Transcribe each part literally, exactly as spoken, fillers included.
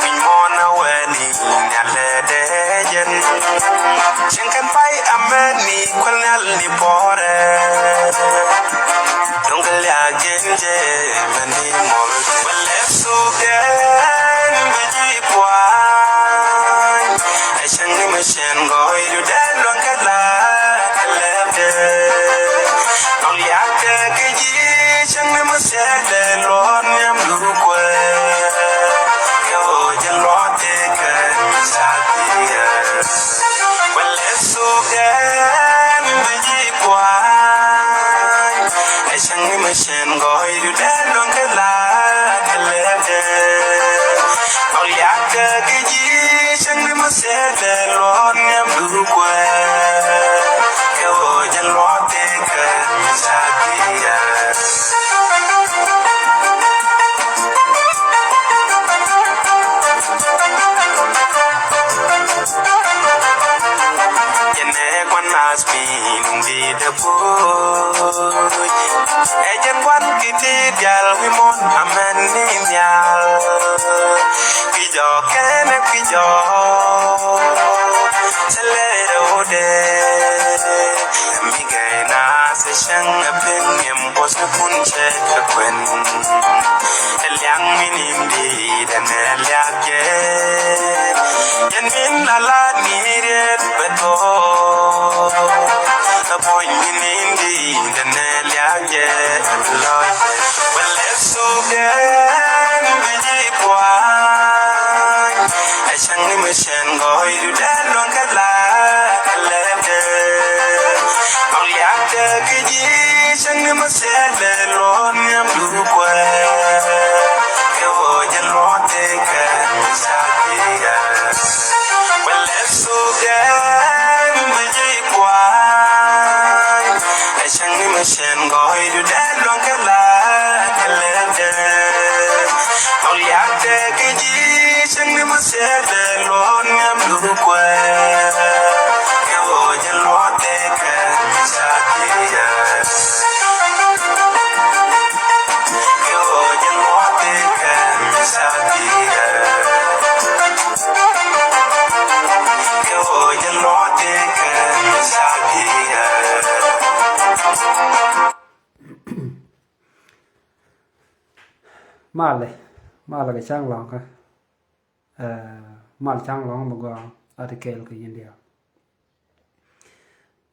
Min mɔna wɛni nyalɛ dee jɛn. Cieŋ kɛn pay amɛni kuɛl nhial ni bɔrɛ. Dɔ̱ŋ kɛ liak jɛn jɛ mɛni mɔl. Wɛlɛ sukɛn bi ji̱ pua̱ny. Ɛ cäŋ ni mɛ cɛn gɔɔy du dee luɔ̱ŋ kɛ la kɛ lɛpdɛ. Dɔ̱ŋ liak kɛ kɛ ji̱ cäŋ ni mɛ cɛn dee luɔ̱n nhiam du kuɛ. Kɛ ɣöö jɛ luɔ̱k tëëkɛ mi ca diɛ. Wɛlɛ sukɛn bi ji̱ pua̱ny. Ɛ cäŋ ni mɛ cɛn gɔɔy du dee luɔ̱ŋ kɛ la kɛ lɛpdɛ. Dɔ̱ŋ liak kɛ kɛ ji̱ cäŋ ni mɛ cɛn dee luɔ̱n nhiam du kuɛ. Kɛ ɣöö jɛ luɔ̱k tëëkɛ mi ca diɛ. Jɛn ɛ gua̱n naath piny di dee puɔ̱ny. Ɛ jɛn gua̱n ki̱ ti diaal wi̱i̱ muɔ̱ɔ̱n amɛn ni nhial. Kui̱ jɔk kɛnɛ kui̱ jɔk. Cɛ lɛ rɛwdɛ. Mi gɛy naath ɛ cäŋ ɛ piny ni Bos ni kun cɛ kɛ kuɛn. Ɛ liaŋ mi ni ndi dɛn ɛ liak jɛ. Yɛn min la la ni riet bɛ tɔ. Ɛ buɔy mi ni ndi dɛn ɛ liak jɛ. Ɛ lɔc. Wɛlɛ sukɛn bi ji̱ pua̱ny. Ɛ cäŋ ni mɛ cɛn gɔɔy du dee luɔ̱ŋ kɛ la kɛ lɛpdɛ. Dɔ̱ŋ liak kɛ kɛ ji̱ cäŋ ni mɛ cɛn dee luɔ̱n nhiam du kuɛ. Kɛ ɣöö jɛ luɔ̱k tëëkɛ mi ca diɛ. Wɛlɛ sukɛn bi ji̱ pua̱ny. Ɛ cäŋ ni mɛ cɛn gɔɔy du dee luɔ̱ŋ kɛ la kɛ lɛpdɛ. Dɔ̱ŋ liak kɛ kɛ ji̱ cäŋ ni mɛ cɛn dee luɔ̱n nhiam du kuɛ. Kɛ ɣöö jɛ luɔ̱k tëëkɛ mi ca diɛ. Kɛ ɣöö jɛ luɔ̱k tëëkɛ mi ca diɛ. Kɛ ɣöö jɛ luɔ̱k tëëkɛ mi ca diɛ. Malɛ, malɛ kɛ ca̱ŋ lɔ̱ŋkä. Ɛ, mal ca̱ŋ lɔ̱ŋ mi gɔaa a ti kɛɛl kɛ yɛn diaal.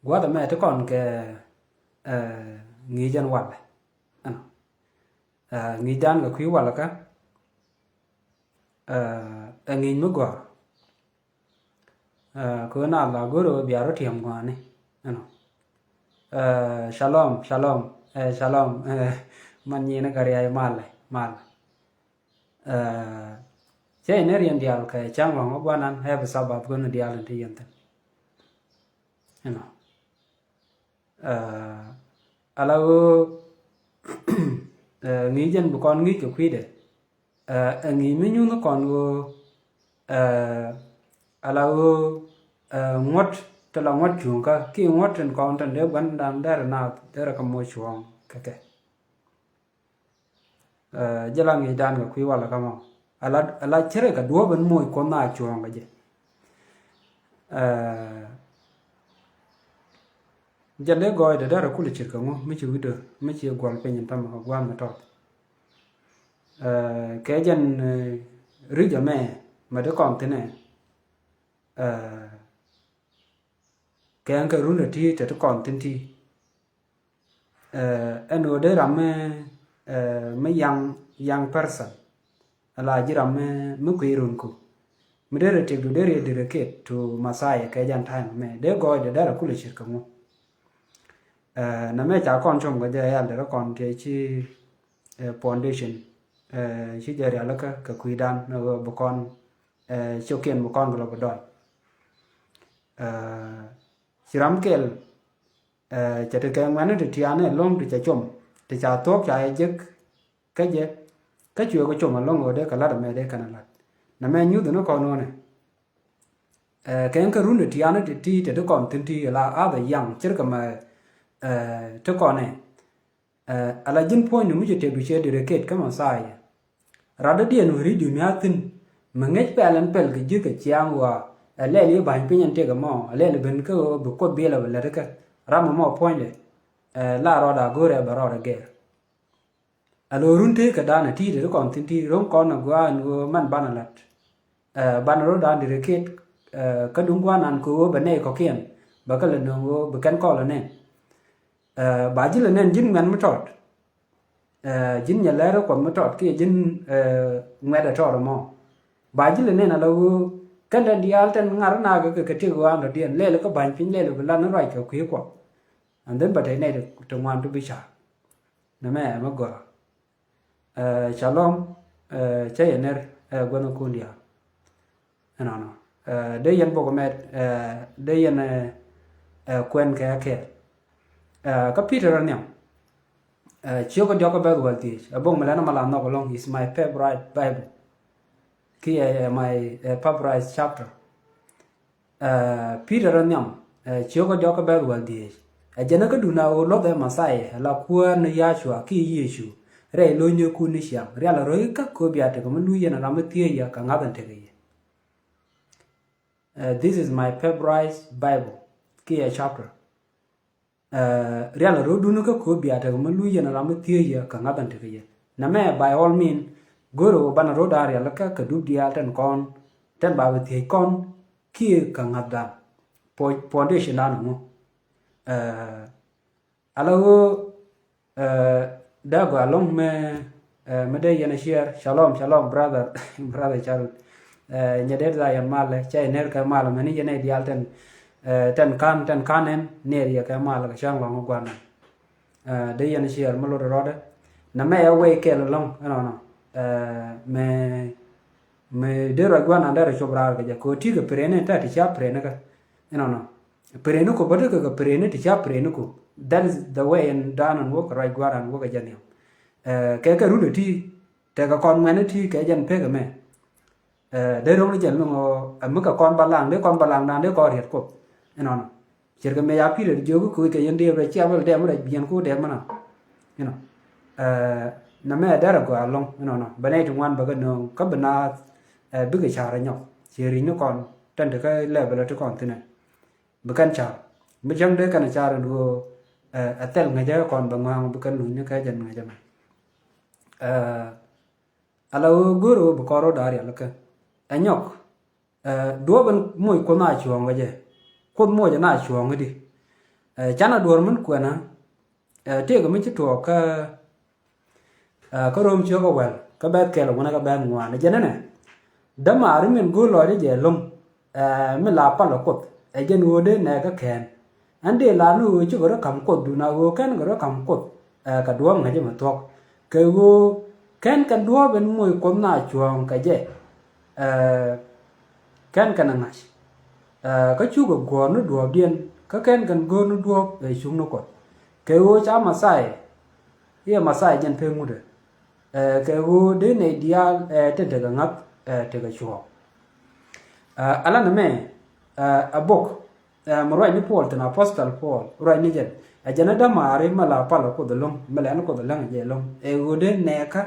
Gua̱th ɛmɛ ti kɔn kɛ, ɛ, ŋi̱i̱c ɛn walɛ. Ɛnɔ. Ɛ, ŋi̱i̱cdan kɛ kui̱ walɛ kä. Ɛ, ɛ ŋi̱i̱c mi gɔaa. Ɛ, kɛ ɣöö na la go̱r ɣöö bia rɔ tiɛm ŋɔaani. Ɛnɔ. Ɛ, shalom, shalom. Ɛ, shalom. Ɛ, man nyiini gariay malɛ, malɛ. Ɛ, cɛ inɛ riɛn diaal kɛ ca̱ŋ lɔ̱ŋ ɔ guanan ɛ bi Sabath go̱n diaal in ti yɛn thi̱n. Ɛnɔ. Ɛ, ala ɣöö, ɛ, ŋi̱i̱c jɛn bi kɔn ŋi̱i̱c kɛ kui̱dɛ. Ɛ, ɛ ŋi̱i̱c mi nyuuth kɔn ɣöö, ɛ, ala ɣöö, ɛ, ŋuɔ̱t ti la ŋuɔ̱t cuŋkä ki ŋuɔ̱t tin kɔn tin dee gua̱ndan derɛ naath derɛ kɛ moc cuɔ̱ɔ̱ŋ kɛ kɛ. Ɛ, jɛ la ŋi̱i̱cdan kɛ kui̱ walɛ kä mɔ. Ala, ala cärɛ kɛ duɔ̱ɔ̱p in moc Kuoth na cuɔ̱ɔ̱ŋ kɛ jɛ. Ɛ, jɛ dee gɔɔydɛ derɛ kulɛ ce̱tkɛ ŋu mi ci wi̱cdɛ mi ci guɔl piny in tämɛ kɛ gua̱a̱th mi tɔt. Ɛ, kɛ jɛn, ɛ, ri̱c ɛmɛ mɛ dee kɔn thi̱nɛ. Ɛ, kɛ ɛn kɛ rundɛ ti te ti kɔn thi̱n ti. Ɛ, ɛn ɣöö dee ram mi, ɛ, mi young, young person. Ala ji̱ ram mi, mi kui̱ runku. Mi dee rɛ tiɛkdu dee rɛ dedicate to Messiah kɛ jɛn time mɛ. Dee gɔɔydɛ derɛ kulɛ ce̱tkɛ ŋu. Ɛ, nɛmɛ ca kɔn com kɛ jɛ yal derɛ kɔn tëë ci, ɛ, foundation. Ɛ, ci jɛ rialikä kɛ kui̱dan ni ɣöö bi kɔn, ɛ, ciokiɛn bi kɔn kɛ lɔ bi dɔɔny. Ɛ, ci ram kɛl, ɛ, cɛ ti kɛ ŋuɛ̈tni ti tiaani ɛlɔ̱ŋ ti cɛ com ti ca thuɔ̱k ca jɛ jek kä jɛ. Kä cuɛ kɛ com ɛlɔ̱ŋ ɣöö dee kɛ la̱t ɛmɛ dee kɛn ɛ la̱t. Nɛmɛ nyuth ni kɔn ɣöö nɛ. Ɛ, kɛ ɛn kɛ run ti tiaani ti ti te ti kɔn thi̱n ti ala other young ce̱tkɛ mɛ, ɛ, ti kɔn ɛ. Ɛ, ala ji̱n puɔ̱ny ni mi ci tëkdu cɛ dedicate kä Messiah. Rat dɔ̱diɛn wä ri̱c duni a thi̱n. Mi ŋäc pɛl ɛn pɛl kɛ ji̱ kɛ ciaŋ ɣɔaa. Ɛ lɛl i̱ ba̱ny piny ɛn tëk ɛmɔ, ɛ lɛl i̱ ben kä ɣöö bi Kuoth biɛl ɛ bɛ lät kä ram ɛmɔ puɔ̱nydɛ. Ɛ la rɔɔdɛ a go̱o̱rɛ bɛ rɔɔdɛ gɛɛr. Ɛ lo̱o̱ run tëë kɛ da̱a̱n ɛ ti̱i̱t ɛ ti kɔn thi̱n ti̱i̱t ro̱ŋ kɔn ɛ gua̱a̱n ɣöö man banɛ la̱t. Ɛ banɛ ro̱o̱dan di rɛ kiet. Ɛ kä duŋ gua̱a̱n an kɛ ɣöö bɛ nɛy kɔ̱kiɛn bɛ kä lɛ nöŋ ɣöö bi kɛn kɔl ɛ nɛn. Ɛ ba ji̱ lɛ nɛn ji̱n ŋuɛ̈n mi tɔt. Ɛ ji̱n nyɛ lɛr kuɔth mi tɔt kiɛ ji̱n ɛ ŋuɛ̈t ɛ tɔt ɛmɔ. Ba ji̱ lɛ nɛn ala ɣöö kɛn tɛn diaal tɛn ŋa̱r na kɛ kɛ tiek ɣöö an dɔ̱diɛn lɛl kä ba̱ny piny lɛl bi lan ni ruac kɛ kui̱ kuɔth. And then bɛ te nɛy ti ŋuan ti bi ca. Nɛ mɛ ɛmɛ gɔaa. Ɛ shalom. Ɛ cä yɛ ner ɛ guänh kun diaal. Ɛnɔnɔ. Ɛ dee yɛn bok mɛt ɛ dee yɛn ɛ kuɛn kɛ akɛl. Ɛ kä Peter ɛ nhiam. Ɛ ciök kä diɔk kä bɛth wäl thiec ɛ bok mi lɛn ɛ ma la nhɔk ɛlɔŋ is my favorite Bible. Kiɛ ɛ my ɛ favorite chapter. Ɛ Peter ɛ nhiam ɛ ciök kä diɔk kä bɛth wäl dhiec. Ɛ jɛn ɛ kä dun a ɣöö luɔth ɛ Messiah ɛ la Kuäär ni Yacua kiɛ Yecu rɛy lo̱nynikun ni ciaŋ rial ɛ rɔ̱ i̱ kä kööp bia tekɛ mi luc yɛn ɛ ram mi thiec yɛ kɛ ŋa̱th ɛn tekɛ yɛ. Ɛ this is my favorite Bible kiɛ chapter. Ɛ rial ɛ ro̱dun kä kööp bia tekɛ mi luc yɛn ram mi thiec yɛ kɛ ŋa̱th ɛn tekɛ yɛ. Nɛmɛ by all mean go̱o̱rɛ ɣöö banɛ ro̱dan rial kä kɛ dup diaal tɛn kɔn tɛn ba bi thiec kɔn kiɛ kɛ ŋa̱thdan. Foundation dan ɛŋu. Ɛ ala ɣöö ɛ dee gɔaa ɛlɔ̱ŋ mɛ ɛ mi dee yɛn ɛ share. Shalom, shalom brother. Brother Charles. Ɛ nyɛ dee dha yɛn malɛ cɛ yɛ ner kɛ malɛ mɛni yɛn ɛ diaal tɛn ɛ tɛn kan tɛn kan ɛn ner yɛ kɛ malɛ kɛ cäŋ lɔŋ gua̱n ɛn. Ɛ dee yɛn ɛ share mi lot rɔɔdɛ. Nɛmɛ ɛ wee kɛl ɛlɔ̱ŋ ɛnɔnɔ. Ɛ mɛ mɛ dee ruac gua̱n ɛn dee rɔ cop raar kɛ jɛ kɛ ɣöö ti kɛ preni tɛ ti ca preni kɛ. Ɛnɔnɔ. Preni kɔ bä tekɛ kɛ preni ti ca preni kɔ. That is the way ɛn dan ɛn wä kɛ ruac gua̱n ɛn wä kɛ jɛ nhiam. Ɛ kɛ kɛ run ɛ ti tekɛ kɔn ŋuɛn ɛ ti kɛ jɛn pek ɛmɛ. Ɛ dee ro̱ŋ ni jɛn mi ŋɔ ɛ mi kɛ kɔn balaŋ dee kɔn balaŋ dan dee kɔn riɛt kuɔth. Ɛnɔnɔ. Cɛrkɛ mëë ca Pi̱tɛr jiök kä koc kɛ yɛn dee rɛc cia bä lɛ dɛm rɛc biɛn ku dɛm mɛna. You know. Ɛ nɛmɛ ɛ dɛr ɛ gɔaa ɛlɔ̱ŋ ɛnɔnɔ bɛ nɛy ti ŋuan bɛ kɛ nööŋ kä bi naath ɛ bikɛ ca̱r ɛ nyɔk. Ciɛ ri̱c ni kɔn tɛn ti kä level ɛ ti kɔn thi̱n ɛ bi kɛn ca̱r. Mi cäŋ dee kɛn ɛ ca̱r ɛn ɣöö ɛ ɛ thɛl ŋäcä kɔn bɛ ŋɔ̱a̱ŋ bi kɛn luny ni kɛ jɛn ŋäcä mɛ. Ɛ ala ɣöö go̱o̱rɛ ɣöö bi kɔn ro̱dan rial kä ɛ nyɔk. Ɛ duɔ̱ɔ̱p in moc kuoth na cuɔ̱ɔ̱ŋ kɛ jɛ. Kuoth moc na cuɔ̱ɔ̱ŋ i̱di. Ɛ canɛ duɔ̱ɔ̱r min kuɛnä ɛ tëëkɛ mi ci tuɔɔk kä ɛ kä Rom ciök kä wäl kä bɛth kɛl wänä kä bɛth ŋuan ɛ jɛn ɛnɛ. Dämaari min go̱o̱r lɔcdä jɛ lo̱ŋ ɛ mi la palä kuoth ɛ jɛn ɣöö dee nɛɛkä kɛn. Ɛn dee la ni ɣöö cikɛ rɔ ka̱m kuothdun a ɣöö kɛn kɛ rɔ ka̱m kuoth ɛ kɛ duɔ̱ɔ̱p ŋäcä mi thuɔ̱k. Kɛ ɣöö kɛn kɛn duɔ̱ɔ̱p in moc kuoth na cuɔ̱ɔ̱ŋ kɛ jɛ ɛ kɛn kɛn ɛ ŋa̱c. Ɛ kä cukɛ guɔ̱ɔ̱r ni duɔ̱ɔ̱pdiɛn kä kɛn kɛn go̱o̱r ni duɔ̱ɔ̱p ɛ cuŋ ni kuɔth. Kɛ ɣöö ca Mɛthia i̱ ɛ Mɛthia jɛn pek ŋutdɛ. Ɛ kɛ ɣöö dee nɛy diaal ɛ tin tekɛ ŋa̱th ɛ tekɛ cuɔ̱ɔ̱ŋ. Ɛ ala nɛmɛ ɛ a bok ɛ mi ruac ni Puɔl thi̱n, apostle Puɔl ruac ni jɛn. Ɛ jɛn ɛ dämaari mɛ la palä kuoth ɛlɔ̱ŋ mɛ lɛn kuoth ɛlɔ̱ŋ jɛ ɛlɔ̱ŋ ɛ ɣöö dee nɛɛkä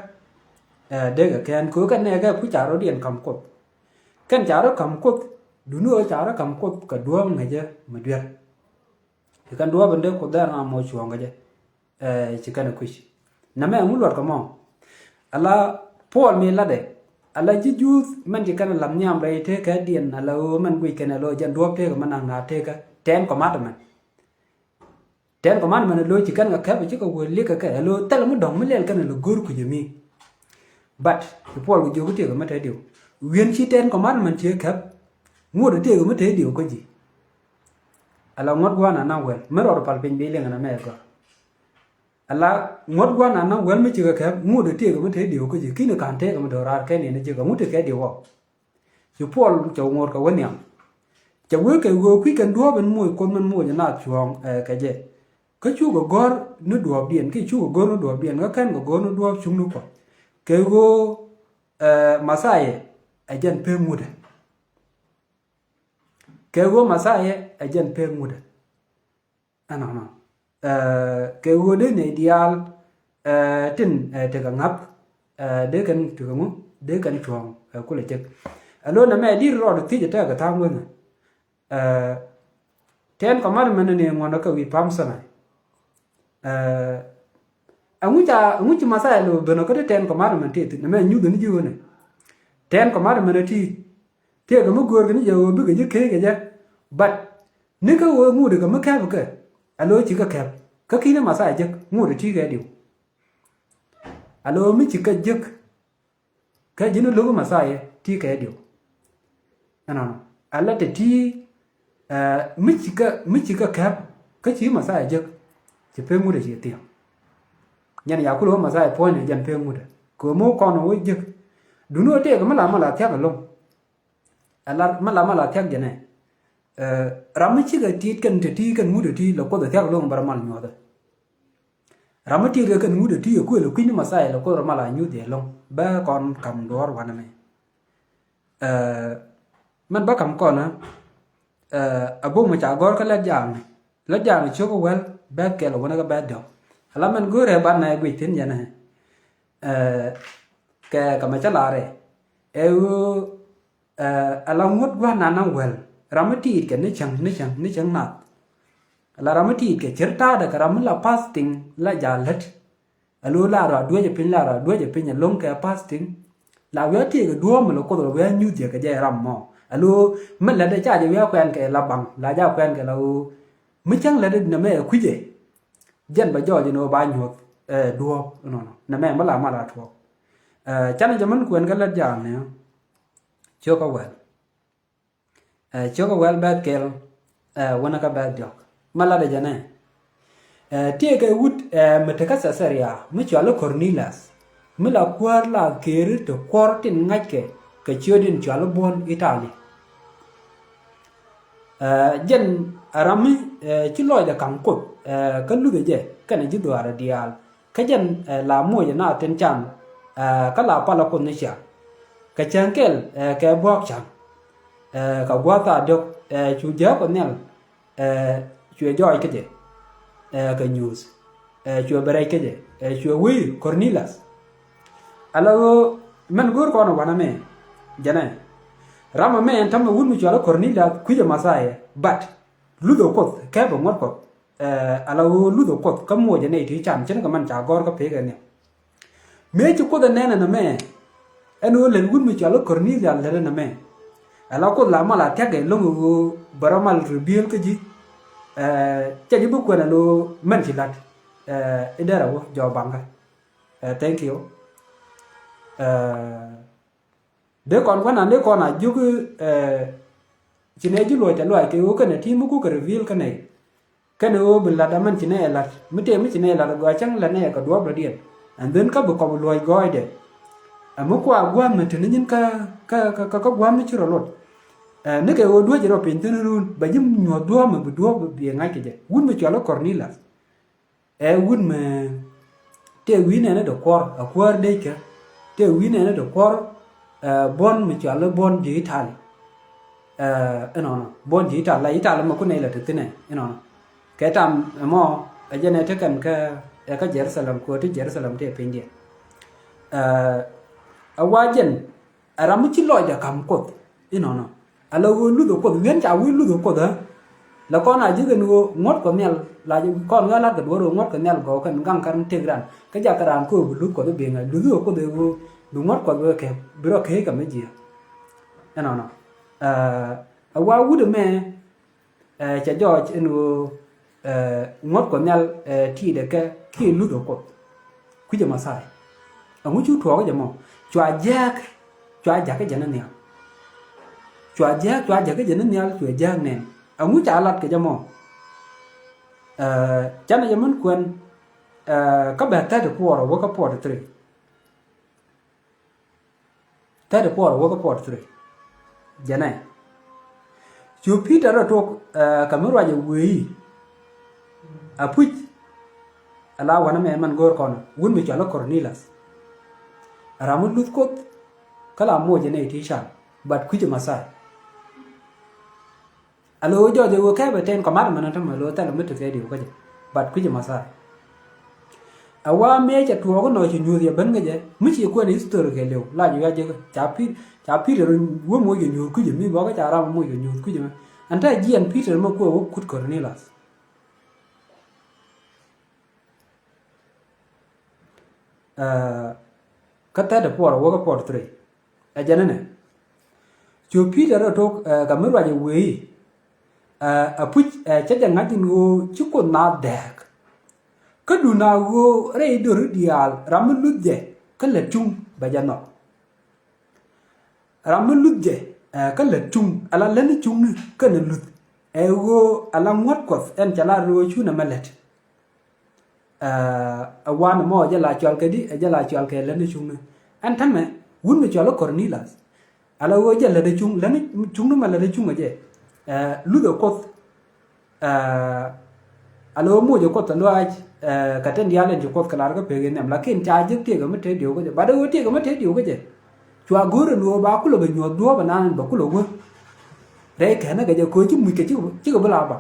ɛ dee kɛ kɛn kɛ ɣöö kɛ nɛɛkä ɛ kui̱ ca rɔ̱diɛn ka̱m kuoth. Kɛn ca rɔ ka̱m kuoth, duŋni ɣöö ca rɔ ka̱m kuoth kɛ duɔ̱ɔ̱p ŋäcä mi duer. Ci kɛn duɔ̱ɔ̱p in dee kuoth dee ram mɔ cuɔ̱ɔ̱ŋ kɛ jɛ. Ɛ ci kɛn ɛ kui̱c. Nɛmɛ ɛŋu luɔt kɛ mɔ. Ala Puɔl mi latdɛ. Ala ji̱ Juudh mɛn ci kɛn ɛ la̱th nhiam rɛy tëëkädiɛn ala ɣöö mɛn guic kɛn ɛ lo̱ jɛn duɔ̱ɔ̱p tëëkä mɛn naŋ na tëëkä. Ten commandment. Ten commandment lo̱ ci kɛn kɛ kɛp ci kɛ wee li̱k kɛ kɛ lo̱ thilɛ mi dɔ̱ŋ mi lɛl kɛn lɛ go̱r kui̱c mi. But ci Puɔl kɛ jiök tëëkɛ mi te diw. Wi̱en ci ten commandment ci kɛp. Ŋuɔ̱t tëëkɛ mi te diw kä ji̱. Ala ŋuɔ̱t gua̱a̱n ana wäl mi rɔɔd pal piny bi liŋ ɛn amɛ gɔ̱r. Ala ŋuɔ̱t gua̱a̱n ana wäl mi ci kɛ kɛp ŋuɔ̱t tëëkɛ mi te diw kä ji̱ ki̱n ka̱n tëëkɛ mi do̱raar kɛn in ji̱ kɛ ŋuɔ̱t tëëkɛ diw wä. Ci Puɔl cɛ ŋo̱o̱r kɛ wä nhiam. Cɛ wee kɛ ɣöö kui̱ kɛn duɔ̱ɔ̱p in moc Kuoth min moc ɛ naath cuɔ̱ɔ̱ŋ ɛ kɛ jɛ. Kä cukɛ gɔ̱r ni duɔ̱ɔ̱pdiɛn kiɛ cukɛ go̱r ni duɔ̱ɔ̱pdiɛn kä kɛn kɛ go̱r ni duɔ̱ɔ̱p cuŋni Kuɔth. Kɛ ɣöö ɛ Mɛthia ɛ jɛn pek ŋutdɛ. Kɛ ɣöö Mɛthia ɛ jɛn pek ŋutdɛ. Ɛnɔnɔ. Ɛ kɛ ɣöö dee nɛy diaal ɛ tin ɛ tekɛ ŋa̱th Ɛ, dee kɛn ti kɛ ŋu, dee kɛn cuɔ̱ɔ̱ŋ, ɛ, kulɛ cek. Ɛ, lo̱n ɛmɛ di̱t rɔɔd thiec ɛ tɛk kɛ tha̱a̱ŋ wethni. Ɛ, ten commandment ni ŋuɔ̱n ɛ kɛ wi̱i̱ Palm Sinai. Ɛ, ɛŋu ca, ɛŋu ci Messiah lo̱ ben ɔ kä ti ten commandment ti thi̱n ɛmɛ nyuth ni ji̱ ɣöö ni ten commandment ti. Tëëkɛ mi göörkɛ ni jɛ ɣöö bikɛ ji̱ keekɛ jɛ. But ni kä ɣöö ŋut kɛ mi kɛp kɛ, a lo̱ ci kɛ kɛp. Kä ki̱n ni Messiah jek ŋut ti kɛ diw. A lo̱ mi ci kɛ jek. Kä ji̱n lo̱k Messiah ti kɛ diw. Ɛnɔnɔ. A la te ti, ɛ, mi ci kɛ, mi ci kɛ kɛp. Kä ci Messiah jek. Ci pek ŋut ci thiaŋ. Nyɛn ya kulɛ wä Messiah puɔ̱ny ni jɛn pek ŋut. Kɛ ɣöö mi wä kɔn wä jek. Duni wä tëëkɛ mi la, mi la thia̱k ɛlɔ̱ŋ. Ɛ la, mi la, mi la thia̱k jɛ nɛ. Ɛ, ram mi cikɛ ti̱i̱t kɛn te ti kɛn ŋut ɛ ti lɛ Kuoth ɛ thia̱k lo̱ŋ bɛ rɔ mal nyuɔ̱thɛ. Ram mi ti̱i̱t kɛ kɛn ŋut ɛ ti ɛ kuël ɛ kui̱ny ni Messiah lɛ Kuoth rɔ mal a nyuth jɛ lo̱ŋ. Bɛ kɔn kam duɔ̱ɔ̱r wanɛ mɛ. Ɛ, mɛn bä ka̱m kɔn ɛ, ɛ, a bok mi ca gɔ̱r kä Lät Jaakni. Lät Jaakni cio̱k wäl bɛ̈th kɛl a wänä kä bɛ̈th diɔ̱k. Ala mɛn go̱o̱rɛ banɛ guic thi̱n jɛn ɛ, ɛ, kɛ, kɛ mɛ cä laarɛ. Ɛ ɣöö, ɛ, ala ŋuɔ̱t gua̱n nan wäl. Ram mi ti̱i̱t kɛ ni cäŋ, ni cäŋ, ni cäŋ nath. Ala ram mi ti̱i̱t kɛ cir ta̱a̱dɛ kɛ ram mi la fasting la ja̱ lät. Alo la rɔ a duec a piny, la rɔ a duec a piny a lo̱ŋ kɛ fasting. La wi̱i̱ a tiek a duɔ̱ɔ̱m mi la Kuoth rɔ wi̱i̱ a nyuth jɛ kɛ jɛ ram mɔ. Alo mi lätdɛ ca jɛ wi̱i̱ a kuɛn kɛ la baŋ, la jɛ a kuɛn kɛ la ɣöö mi cäŋ lätdɛ nɛmɛ ɛ kui̱cɛ. Jɛn bɛ jɔɔc ɛn ɣöö ba nyuɔ̱th, ɛ, duɔ̱ɔ̱p ɛnɔnɔ. Nɛmɛ mi la mal a tuɔɔk. Ɛ, canɛ jɛ min kuɛn kɛ Lät Jaakni. Cio̱k kä wäl. Ɛ, cio̱k kä wäl bɛ̈th kɛl, ɛ, wänä kä bɛ̈th diɔ̱k. Ma latdɛ jɛ nɛ. Ɛ, tëëkɛ wut, ɛ, mi te kä Caesarea, mi cɔal i̱ Cornelius, mi la kuäär la keri te kuɔr tin ŋa̱ckɛ kɛ ciöt in cɔal i̱ Buɔ̱n Itali. Ɛ, jɛn ɛ ram mi, ɛ, ci lɔcdɛ ka̱m Kuoth, ɛ, kä luthɛ jɛ kɛnɛ ji̱ dhuaarɛ diaal. Kä jɛn, ɛ, la moc ɛ naath tin can, ɛ, kä la palä Kuoth ni cia. Kɛ cäŋ kɛl, ɛ, kɛ bua̱a̱k ca̱ŋ, ɛ, kɛ gua̱a̱th thaar diɔ̱k, ɛ, cu jääk Kuɔth Nhial, ɛ, cuɛ jɔɔc kä jɛ, ɛ, kɛ nyuuth, ɛ, cuɛ bɛ rɛc kä jɛ, ɛ, cuɛ wee Cornelius. Ala ɣöö mɛn go̱o̱r kɔn ɛ wanɛ mɛ, jɛnɛ. Ram ɛmɛ ɛn täämɛ wut mi cɔal i̱ Cornelius kui̱cɛ Messiah, but luthɛ Kuoth, kɛpɛ ŋuɔ̱t Kuɔth. Ɛ, ala ɣöö luthɛ Kuoth kä muɔcɛ nɛy ti can, ce̱tkɛ mɛn ca gɔ̱r kä pekɛ ni. Mëë ci Kuoth ɛ nɛn ɛn ɛmɛ, ɛn ɣöö lät wut mi cɔal i̱ Cornelius lät ɛn ɛmɛ. Ala Kuoth la mal a thia̱kɛ lo̱ŋ ɛ ɣöö bɛ rɔ mal reveal kä ji̱. Ɛ, cɛ ji̱ bi kuɛn ɛn ɣöö mɛn ci la̱t. Ɛ, i̱ derɛ wä jɔɔk baŋkä. Ɛ, thank you. Ɛ, dee kɔn kuan an dee kɔn a jiök, ɛ, ci nɛ ji̱ luɔc tɛ luaac kɛ ɣöö kɛnɛ ti mi kukɛ reveal kä nɛy. Kɛnɛ ɣöö bi la̱t amɛn ci nɛ ɛ la̱t. Mi tëë mi ci nɛ ɛ la̱t a gɔaa cäŋ la̱t nɛ ɛ kɛ duɔ̱ɔ̱p dɔ̱diɛn. And then kä bi kɔp luɔc gɔɔydɛ. Ɛ mi kua gua̱a̱th mi te ni nyin kä, kä, kä, kä, kä gua̱a̱th mi ci rɔ lot. Ɛ, ni kɛ ɣöö duäc rɔ piny thi̱n run. Bɛ ji̱ nyuɔ̱th duɔ̱ɔ̱p mi bi duɔ̱ɔ̱p bi ɛ ŋa̱c kɛ jɛ. Wut mi cɔal i̱ Cornelius. Ɛ wut mɛ tëë wi̱i̱ nɛɛni dee kuɔr, a kuäär dëckä. Tëë wi̱i̱ nɛɛni dee kuɔr, ɛ, buɔ̱n mi cɔal i̱ buɔ̱n ji̱ Itali. Ɛ, inɔnɔ, buɔ̱n ji̱ Itali, la Itali mɛ kun nɛy la te thi̱n ɛ, inɔnɔ. Kɛ tam ɛmɔ, ɛ jɛn ɛ te kɛn kä, ɛ kä Jerusalem, kɛ ɣöö te Jerusalem tëë pinydiɛn. Ɛ, ɛ wa jɛn, ɛ ram mi ci lɔcdɛ ka̱m Kuoth, inɔnɔ. Ala ɣöö luthɛ Kuoth, wi̱en ca wi̱i̱ luthɛ Kuoth, ɛ? La kɔn a ji̱ kɛn ɣöö ŋuɔ̱t Kuɔth Nhial, la ji̱ kɔn ɣöö a la̱t kɛ duɔ̱ɔ̱r ɣöö ŋuɔ̱t Kuɔth Nhial gɔw kɛn gaŋ kɛn tëk ran. Kä jakä raan köök bi luth Kuɔth i̱ bi̱i̱ŋ ɛ, luthɛ Kuoth ɛ ɣöö bi ŋuɔ̱t Kuɔth wee kɛ, bi rɔ keek kɛ mi jiääk. Ɛnɔnɔ. Ɛ, ɛ wa wut ɛmɛ, ɛ, cɛ jɔɔc ɛn ɣöö, ɛ, ŋuɔ̱t Kuɔth Nhial, ɛ, ti̱i̱dɛ kɛ kiɛ luthɛ Kuoth. Kui̱cɛ Messiah. Ɛŋu cu tuɔɔk jɛ mɔ? Cua jiääk, cua jakä jɛ ni nhial. Cua jiääk, cua jakä jɛ ni nhial, cua jiääk nɛn. Ɛŋu ca lat kɛ jɛ mɔ? Ɛ, canɛ jɛ min kuɛn, ɛ, kä bɛ thirty-four wä kä forty-three. Thirty-four wä kä forty-three. Jɛnɛ. Cu Peter rɔ tuɔk, ɛ, kɛ mi ruacɛ wee i̱, a puc, ala wanɛ mɛ mɛn go̱o̱r kɔn, wut mi cɔal i̱ Cornelius. Ram mi luth Kuoth, kä la moc jɛ nɛy ti can, but kui̱cɛ Messiah. A lo̱ jɔɔc ɛ ɣöö kɛpɛ ten commandment tämɛ, lo̱ thilɛ mi tekɛ diw kä jɛ, but kui̱cɛ Messiah. Ɛ wa mëë cɛ tuɔɔk inɔ ci nyuuth yɛ ben kä jɛ mi ci kuɛn history kɛ liw la ji̱ ya jek ca Pi- ca Peter wä moc kɛ nyuuth kui̱c mi bɔkä ca ram moc kɛ nyuuth kui̱c mɛ. Ɛn ta jiɛn Peter mɛ kuɛ wä kut Cornelius. Kä thirty four wä kä forty three. Ɛ jɛn inɛ cu Peter rɔ tok ɛ kɛ mi ruac ɛ wee i̱ ɛ puc ɛ cä jɛ ŋa̱c in ɣöö ci Kuoth naath dɛɛk. Kä duŋ a ɣöö rɛy döri diaal ram mi luth jɛ kä lät cuŋ bɛ jɛ nhɔk. Ram mi luth jɛ ɛ kä lät cuŋ ala lätni cuŋni kɛnɛ luth ɛ ɣöö ala ŋuɔ̱t Kuɔth ɛn cɛ la röö cunɛ mɛ lät. Ɛ wan mɔ jɛ la cɔal kɛ di ɛ jɛ la cɔal kɛ lätni cuŋni. Ɛn tämɛ wut mi cɔal i̱ Cornelius. Ala ɣöö jɛ lätni cuŋ lätni cuŋni mɛ lätni cuŋ ɛ jɛ ɛ luth ɛ Kuoth. Ɛ ala ɣöö moc ɛ Kuoth ɛ luaac ɛ kɛ tin diaal in ci Kuoth kɛ lar kä pek in nhiam lakin ca jek tiek ɛ mi te diw kä jɛ bat ɛ ɣöö tiek ɛ mi te diw kä jɛ. Cua go̱o̱r ɛn ɣöö ba kulɛ bɛ nyuɔ̱th duɔ̱ɔ̱p ɛnan bɛ kulɛ wä. Rɛy kɛn ɛ kɛ jɛ köö ci muc kɛ cikɛ bi la ba.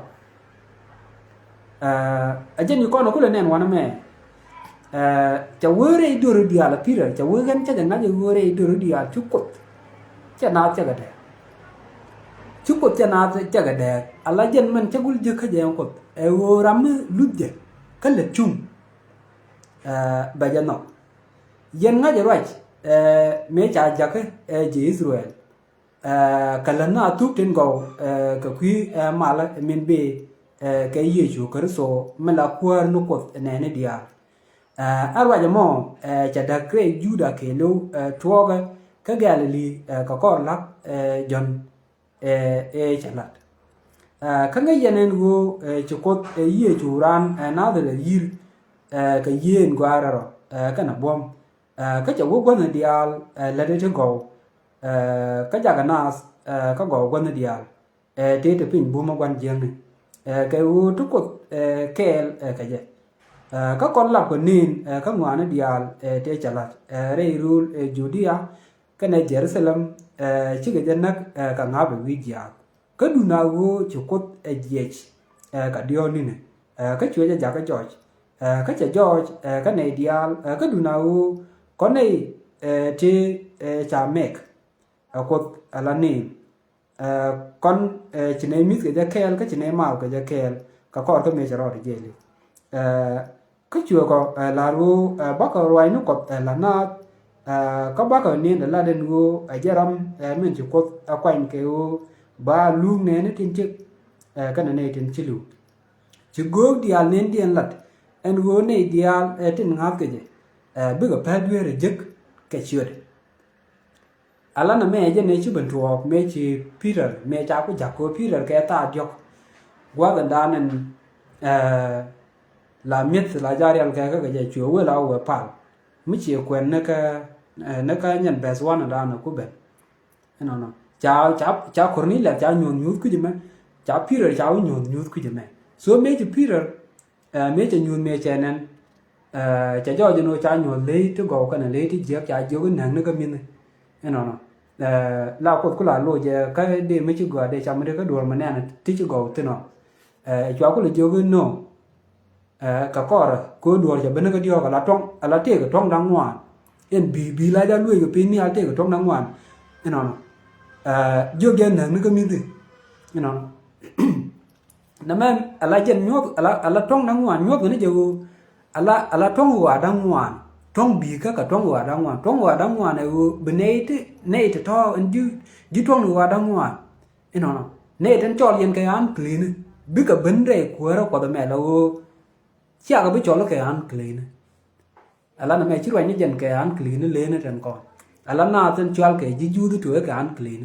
Ɛ jɛn yi kɔn ɛ kulɛ nɛn wanɛ mɛ. Ɛ cɛ wee rɛy döri diaal ɛ Pi̱tɛr cɛ wee ɣän cä jɛ ŋa̱c ɛ ɣöö rɛy döri diaal ci Kuoth cɛ naath cɛ kɛ dɛɛk. Ci Kuoth cɛ naath cɛ kɛ dɛɛk ala jɛn mɛn cä gul jiäk kä jɛ ɛn Kuoth ɛ ɣöö ram mi luth jɛ kä lät cuŋ. Ɛ bɛ jɛ nhɔk. Yɛn ŋa̱c ɛ ruac ɛ mëë ca jakä ɛ ji̱ Ithɛrɛl. Ɛ kɛ lät na thuk tin gɔw ɛ kɛ kui̱ ɛ malä min bëë ɛ kɛ Yecu Kritho mi la Kuäär ni Kuoth ɛ nɛɛni diaal. Ɛ ruac ɛmɔ ɛ cɛ da̱k rɛy Juda kɛɛliw ɛ tuɔɔkɛ kä Galili ɛ kɛ kɔr la̱k ɛ Jɔ̱ɔ̱n ɛ ɛ cɛ la̱t. Ɛ kä ŋäc yɛn ɛn ɣöö ɛ ci Kuoth ɛ Yecu raan ɛ Nadharɛth yi̱r ɛ kɛ yiëë in gɔaa rɛl rɔ ɛ kɛnɛ buɔ̱m. Ɛ kä cɛ wä gua̱thni diaal ɛ lätdi ti gɔw ɛ kä jakɛ naath ɛ kä gɔw gua̱thni diaal ɛ tëë ti piny bumä gua̱n jiäkni. Ɛ kɛ ɣöö ti Kuoth ɛ kɛɛl ɛ kɛ jɛ. Ɛ kä kɔn lap kɛ neen ɛ kä ŋɔaani diaal ɛ tëë cɛ la̱t ɛ rɛy rööl ɛ Judia kɛnɛ Jɛ-ru-tha-lɛm ɛ cikɛ jɛ näk ɛ kɛ ŋa̱p ɛ wi̱i̱ jiaath. Kä duŋ a ɣöö ci Kuoth ɛ jiɛc ɛ kɛ diɔ̱ɔ̱k ni̱ni ɛ kä cuɛ jɛ jakä jɔɔc ɛ kä cɛ jɔɔc ɛ kä nɛy diaal ɛ kä duŋ a ɣöö kɔn nɛy ɛ ti ɛ ca mɛk ɛ Kuoth ɛ la ni̱i̱m. Ɛ kɔn ɛ ci nɛy mi̱th kɛ jɛ kɛɛl kä ci nɛy maath kɛ jɛ kɛɛl kɛ kɔr kä mëë cɛ rɔɔdɛ jɛɛli. Ɛ kä cuɛ kɔ ɛ la̱r ɣöö ɛ bakɔ ruaacni Kuɔth ɛ la̱t naath. Ɛ kä bakɔ ni̱n ɛ lat ɛn ɣöö ɛ jɛ ram ɛ min ci Kuoth ɛ kuany kɛ ɣöö ba luuk nɛɛni tin cik ɛ kɛnɛ nɛy tin ci li̱w. Ci göök diaal nɛn diɛn lat ɛn ɣöö nɛy diaal ɛ tin ŋa̱th kɛ jɛ ɛ bikɛ päl dueer ɛ jek kɛ ciöt. Ala nɛ mɛ jɛ nɛ ci ben tuɔɔk mɛ ci Pi̱tɛr mɛ ca ku ja̱k kɛ Pi̱tɛr kɛ thaak diɔ̱k. Gua̱th ɛn da̱a̱n ɛn ɛ la mi̱eth la ja̱ rial kɛ kä kɛ jɛ cuɛ wee la wee pal. Mi ciɛ kuɛn ni kä ɛ ni kä nyɛn bɛth wan ɛn da̱a̱n ɛ ku ben. Ɛnɔnɔ ca ca ca Korniliath ca nyuɔ̱th nyuuth kui̱c ɛmɛ. Ca Pi̱tɛr ca wä nyuɔ̱th nyuuth kui̱c ɛmɛ. So mɛ ci Pi̱tɛr ɛ mëë cɛ nyuuth mëë cɛ nɛn. Ɛ cɛ jɔɔc ɛn ɣöö ca nyuɔ̱th ley ti gɔw kɛnɛ ley ti jiäk ca jiök in näk ni kä mi̱ni. Inɔnɔ ɛ la Kuoth ku la loc ɛ kä dee mi ci gɔaa dee cam ri kä duɔ̱ɔ̱r mi nɛn ti ci gɔw thin ɔ. Ɛ cua ku la jiök in nɔ. Ɛ kɛ kɔrɛ kɛ ɣöö duɔ̱ɔ̱r cɛ ben ni kä diɔ̱ɔ̱k ala tuɔ̱ŋ ala tëëkɛ tuɔ̱ŋ da̱ŋ ŋuan. Ɛn bi̱i̱ bi̱i̱ la ja lueec kɛ piny ni ala tëëkɛ tuɔ̱ŋ da̱ŋ ŋuan. Inɔnɔ ɛ jiök jɛ näk ni kä mi̱thi. Inɔnɔ. Nɛ mɛn ala jɛn nyuɔth ala ala tuɔ̱ŋ na ŋuan nyuɔth ni jɛ ɣöö ala ala tuɔ̱ŋ ɣɔaa da̱ŋ ŋuan. Tuɔ̱ŋ bi̱i̱kä kɛ tuɔ̱ŋ ɣɔaa da̱ŋ ŋuan tuɔ̱ŋ ɣɔaa da̱ŋ ŋuan ɛ ɣöö bi nɛy ti nɛy ti tɔ̱ ɛn ji̱ ji̱ tuɔ̱ŋ ɣɔaa da̱ŋ ŋuan. Inɔnɔ nɛy tin cɔl yɛn kɛ unclean bikɛ ben rɛy kuäärä Kuɔth ɛmɛ la ɣöö ciakɛ bi cɔl kɛ unclean. Ala nɛ mɛ ci ruacni jɛn kɛ unclean lëëni tin kɔn. Ala naath tin cual kɛ ji̱ juuth tuɔɔk kɛ unclean.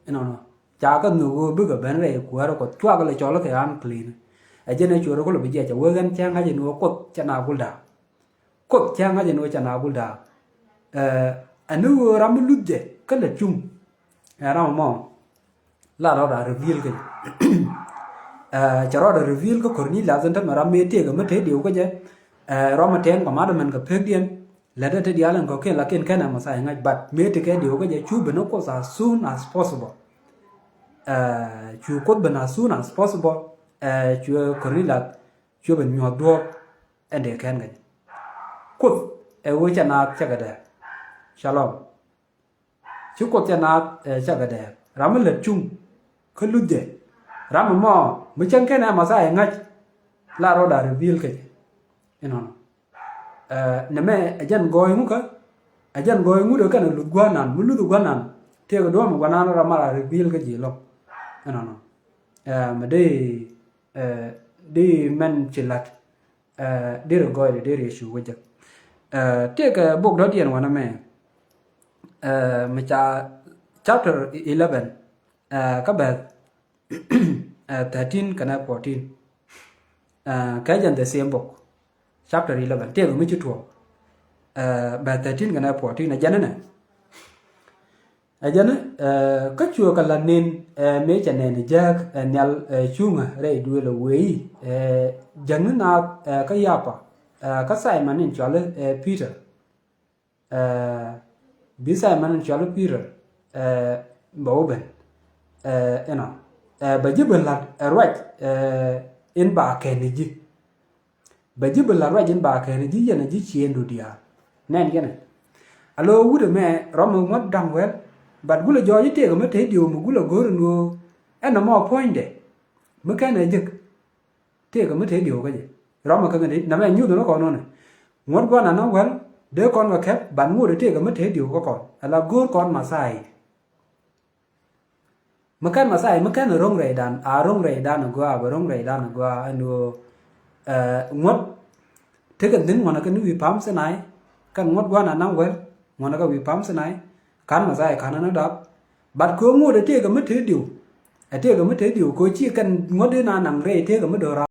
Inɔnɔ ca kä nhök ɣöö bikɛ ben rɛy kuäärä Kuɔth cuakɛ lɛ cɔl kɛ unclean. Ɛ jɛn ɛ cuɛ rɔ kulɛ bi jiɛc ɛ wee ɣän cä ŋa̱c ɛn ɣöö Kuoth cɛ na gul da̱a̱k. Kuoth cä ŋa̱c ɛn ɣöö cɛ na gul da̱a̱k. Ɛ ɛn ni ɣöö ram mi luth jɛ kä lät cuŋ. Ɛ ram ɛmɔ la rɔɔdɛ reveal kä jɛ. Ɛ cɛ rɔɔdɛ reveal kä Korniliath in tämɛ ram mëë tëëkɛ mi te diw kä jɛ. Ɛ rɔm mi tɛn kɔmat mɛn kɛ pekdiɛn. Lätdɛ te diaal in kɔ̱kiɛn lakin kɛn ɛ Mɛthia ŋa̱c but mëë tekɛ diw kä jɛ cu ben ni Kuoth as soon as possible. Ɛ cu Kuoth ben as soon as possible. Ɛ cu Korniliath cu ben nyuɔ̱th duɔ̱ɔ̱p. Ɛn dee kɛn kä jɛ. Kuoth ɛ ɣöö cɛ naath cɛ kɛ dɛɛr. Shalom. Ci Kuoth cɛ naath ɛ cɛ kɛ dɛɛr. Ram mi lät cuŋ kä luth jɛ. Ram mi mɔ mi cäŋ kɛn ɛ Mɛthia ŋa̱c la rɔɔdɛ reveal kɛ jɛ. Inɔnɔ. Ɛ, nɛmɛ ɛ jɛn gɔɔy ŋukä, ɛ jɛn gɔɔy ŋut ɛ kɛn ɛ luth gua̱nan, mi luth gua̱nan tëëkɛ duɔ̱ɔ̱m gua̱nan rɔ mar a reveal kä ji̱ lɔ̱ŋ. Ɛnɔnɔ. Ɛ, mɛ dee, ɛ, dee mɛn ci la̱t, ɛ, dee rɛ gɔɔy dee dee rɛ cu wä jek. Ɛ, tëëkɛ bok dɔ̱diɛn wanɛ mɛ, ɛ, mɛ ca chapter eleven, ɛ, kä bɛth, ɛ, thirteen kɛnɛ fourteen. Ɛ, kɛ jɛn the same book, chapter eleven, tëëkɛ mi ci tuɔɔk, ɛ, bɛth thirteen kɛnɛ fourteen, ɛ jɛn inɛ. Ɛ jɛn, ɛ, kä cuɛ kɛ la̱t nin, ɛ, mëë cɛ nɛn jääk, ɛ, nhial, ɛ, cuŋä rɛy duëël ɛ wëë i̱, ɛ, jäŋni naath, ɛ, kä Yapa, ɛ, kä Simon in cɔali, ɛ, Peter. Ɛ, bi Simon in cɔali Peter, ɛ, bɛ wä ben, ɛ, inɔ, ɛ, bɛ ji̱ ben la̱t, ɛ, ruac, ɛ, in ba kɛn ni ji̱. Bɛ ji̱ ben la̱t ruac in ba kɛn ni ji̱, yɛn a ji̱ ciëëndu diaal. Nɛn yɛn ɛ. A lo̱ wut ɛmɛ rɔm mi ŋuɔ̱t da̱ŋ wɛl, but gulɛ jɔɔc i̱ tëëkɛ mi te diw mi gulɛ go̱o̱r in ɣöö ɛn nɔmɔ puɔ̱nydɛ mi kɛn ɛ jek. Tëëkɛ mi te diw kä jɛ. Rɔmɛ kä ŋäni nɛmɛ nyuth ni kɔn nɔnɛ. Ŋuɔ̱t gua̱n anɔ wɛl dee kɔn kɛ kɛp, ban ŋuɔ̱t tëëkɛ mi te diw kä kɔn. Ala go̱o̱r kɔn Mɛthia. Mi kɛn Mɛthia, mi kɛn ro̱ŋ rɛydan, a ro̱ŋ rɛydan a gɔaa, bɛ ro̱ŋ rɛydan a gɔaa, ɛn ɣöö, ɛ, ŋuɔ̱t tekɛ nhi̱n ŋuɔ̱nɛ kɛ ni wi̱i̱ pa̱a̱m Sinai, kɛn ŋuɔ̱t gua̱n anɔ wɛl, ŋuɔ̱nɛ kɛ wi̱i̱ pa̱a̱m Sinai, ka̱n Mɛthia ka̱n anɔ dap. But kɛ ɣöö ŋuɔ̱t ɛ tëëkɛ mi te diw. Ɛ tëëkɛ mi te diw, kɛ ɣöö ci kɛn ŋuɔ̱t in a naŋ rɛy tëëkɛ mi do̱ra̱.